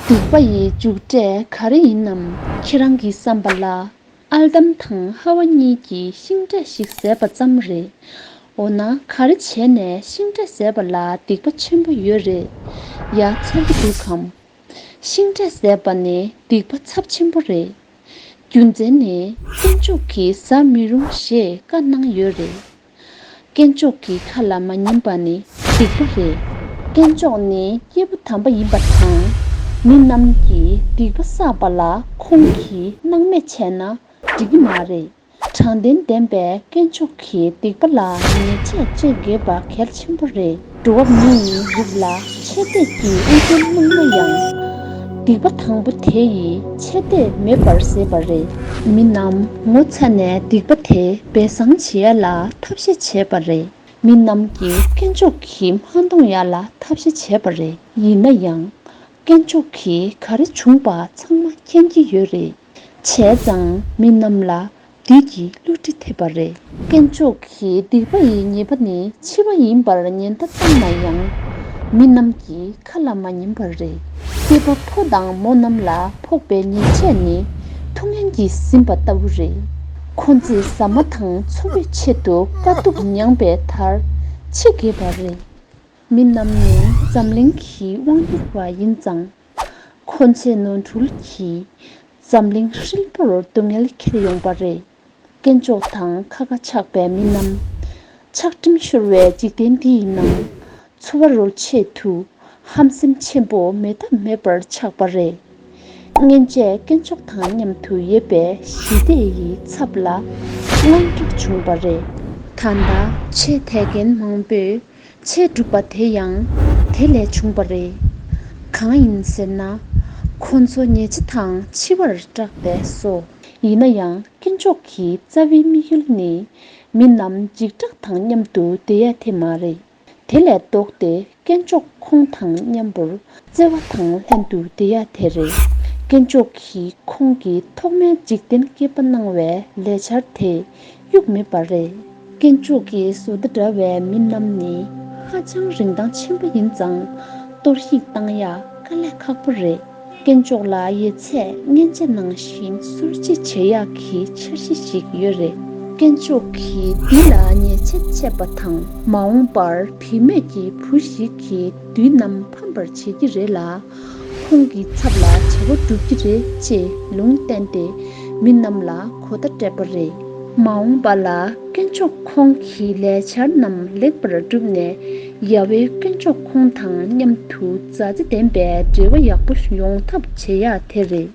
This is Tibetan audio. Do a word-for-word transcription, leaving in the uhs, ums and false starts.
སྡིག་པ་ཡི་མཇུག་འབྲས་ག་རེ་ཡིན་ནམ། ཁྱེད་རང་གི་བསམ་པ་ལ། ཨལ་དམ་དང་ཧ་ཝ་གཉིས་ཀྱིས་ཤིང་འབྲས་ཤིག་བཟས་པ་ཙམ་རེད། འོ་ན་ག་རེ་བྱས་ནས་ཤིང་འབྲས་བཟས་པ་ལ་སྡིག་པ་ཆེན་པོ་ཡོད་རེད། ཡ་མཚར་གྱི་འདུག་གམ། ཤིང་འབྲས་བཟས་པ་ནི་སྡིག་པ་ཚབས་ཆེན་པོ་རེད། རྒྱུ་མཚན་ནི། དཀོན་མཆོག་གིས་ཟ་མི་རུང་ཞེས་བཀའ་གནང་ཡོད་རེད། དཀོན་མཆོག་གི་ཁ་ལ་མ་ཉན་པ་ནི་སྡིག་པ་རེད། དཀོན་མཆོག་ནི་སྐྱེས་བུ་དམ་པ་ཡིན་པ་དང་། མི་རྣམས་ཀྱིས་སྡིག་པ་བསགས་པ་ལ་ཁོང་གིས་སྣང་མེད་བྱས་ན་འགྲིག་གི་མ་རེད། དྲང་བདེན་ལྡན་པའི་དཀོན་མཆོག་གིས་སྡིག་པ་ལ་ཉེས་ཆད་གཅོད་དགོས་པ་གལ་ཆེན་པོ་རེད། འགྲོ་བ་མི་ཡི་རིགས་ལ་ཆད་གཏོད་ཀྱི་དབུ་རྒྱན་གནང་ན་ཡང་། སྡིག་པ་དང་པོ་དེ་ཡིས་ཆད་གཏོད་མེད་པར་བཟོས་པ་རེད། མི་རྣམས་ངོ་ཚ་ནས་སྡིག་པ་དེ་སྦས་གསང་བྱེད་ཡ་ལ་ཐབས་ཤེས་བྱས་པ་རེད། མི་རྣམས་ཀྱིས་དཀོན་མཆོག་གིས་མ་མཐོང་ཡ་ལ་ཐབས་ཤེས་བྱས་པ་རེད། ཡིན་ན་ཡང་། དཀོན་མཆོག་གིས་ག་རེ་བྱུང་པ་ཚང་མ་མཁྱེན་གྱི་ཡོད་རེད། བྱས་ཙང་མི་རྣམས་ལ་བདུད་ཀྱི་བསླུ་བྲིད་ཐེབས་པ་རེད། དཀོན་མཆོག་གིས་སྡིག་པ་ཡི་ཉེས་པ་ནི་འཆི་བ་ཡིན་པར་ཉེན་བརྡ་བཏང་ན་ཡང་། མི་རྣམས་ཀྱིས་ཁ་ལ་མ་ཉན་པ་རེད། སྐྱེས་པ་ཕོ་དང་མོ་རྣམས་ལ་ཕོག་པའི་ཉེས་ཆད་ནི་ཐུགས་ངན་གྱིས་ཟིན་པ་ལྟ་བུ་རེད། ཁོ་ཚོས་ཟ་མ་དང་འཚོ་བའི་ཆེད་དུ་དཀའ་སྡུག་མྱངས་པའི་མཐར་འཆི་དགོས་པ་རེད། མི་རྣམས་ནི་འཛམ་གླིང་གི་དབང་སྒྱུར་བ་ཡིན་ཙང་། ཁོ་ཚོའི་ནོར་འཁྲུལ་གྱིས་འཛམ་གླིང་ཧྲིལ་པོར་སྡུག་བསྔལ་ཁྱེར་ཡོང་པ་རེད། དཀོན་མཆོག་དང་ཁ་ཁ་ཆགས་པའི་མི་རྣམས། ཆགས་ཁྲིམས་ཤོར་བའི་འཇིག་རྟེན་འདིའི་ནང་། འཚོ་བ་རོལ་ཆེད་དུ་ཧམ་སེམས་ཆེན་པོ་མེད་ཐབས་མེད་པར་ཆགས་པ་རེད། སྔོན་ཆད་དཀོན་མཆོག་དང་མཉམ་དུ་ཡོད་པའི་ཞི་བདེ་ཡི་ཚབ་ལ་དངངས་སྐྲག་བྱུང་བ་རེད། ད་ལྟ་ཆེས་དད་མཁན་མང་པོས་ཆེས་སྒྲུབ་པ་དེ་ཡང་དེ་ལས་བྱུང་བ་རེད། གང་ཡིན་ཟེར་ན། ཁོ་ཚོ་ཉེས་ཆད་དང་འཆི་བར་སྐྲག་པས་སོ། ཡིན་ན་ཡང་དཀོན་མཆོག་གི་རྩ་བའི་དམིགས་ཡུལ་ནི་མི་རྣམས་འཇིགས་སྐྲག་དང་མཉམ་དུ་བསྡད་ཡ་དེ་མ་རེད། དེ་ལས་ལྡོག་སྟེ་དཀོན་མཆོག་ཁོང་དང་མཉམ་པོར་བརྩེ་བ་དང་ལྷན་དུ་བསྡད་ཡ་དེ་རེད། དཀོན་མཆོག་གིས་ཁོང་གིས་ཐོག་མའི་འཇིག་རྟེན་སྐྱེས་པ་གནང་བའི་ལས་འཆར་དེ་གཡུག་མེད་པ་རེད། དཀོན་མཆོག་གི་བཟོ་ལྟ་འདྲ་བའི་མི་རྣམས་ནི་ཧ་ཅང་རིན་ཐང་ཆེན་པོ་ཡིན་ཙང་གཏོར་བཤིག་བཏང་ཡ་དཀའ་ལས་ཁག་པོ་རེད། དཀོན་མཆོག་ལ་ཡོད་ཚད་སྔོན་ཆད་ནང་བཞིན་གསོལ་ཇ་བྱེད་ཡག་གི་འཆར་གཞི་ཞིག་ཡོད་རེད། དཀོན་མཆོག་གིས་འདི་ལ་ཉེས་ཆད་བཅད་པ་དང་མ་འོངས་པར་བུད་མེད་ཀྱི་བུ་ཞིག་གིས་བདུད་རྣམས་ཕམ་པར་བྱེད་ཀྱི་རེད་ལ། ཁོང་གི་ཚབ་ལ་བྱ་བ་སྒྲུབ་ཀྱི་རེད་ཅེས་ལུང་བསྟན་ཏེ་མི་རྣམས་ལ་གོ་བརྡ་སྤྲད་པ་རེད། མ་འོངས་པ་ལ་དཀོན་མཆོག་ཁོང་གི་ལས་འཆར་རྣམས་ལེགས་པར་བསྒྲུབས་ནས། ཡ་ཝེ་དཀོན་མཆོག་ཁོང་དང་མཉམ་དུ་མཛའ་བརྩེ་ལྡན་པའི་འབྲེལ་བ་ཡག་པོ་ཡོང་ཐབས་བྱེད་ཡ་དེ་རེད།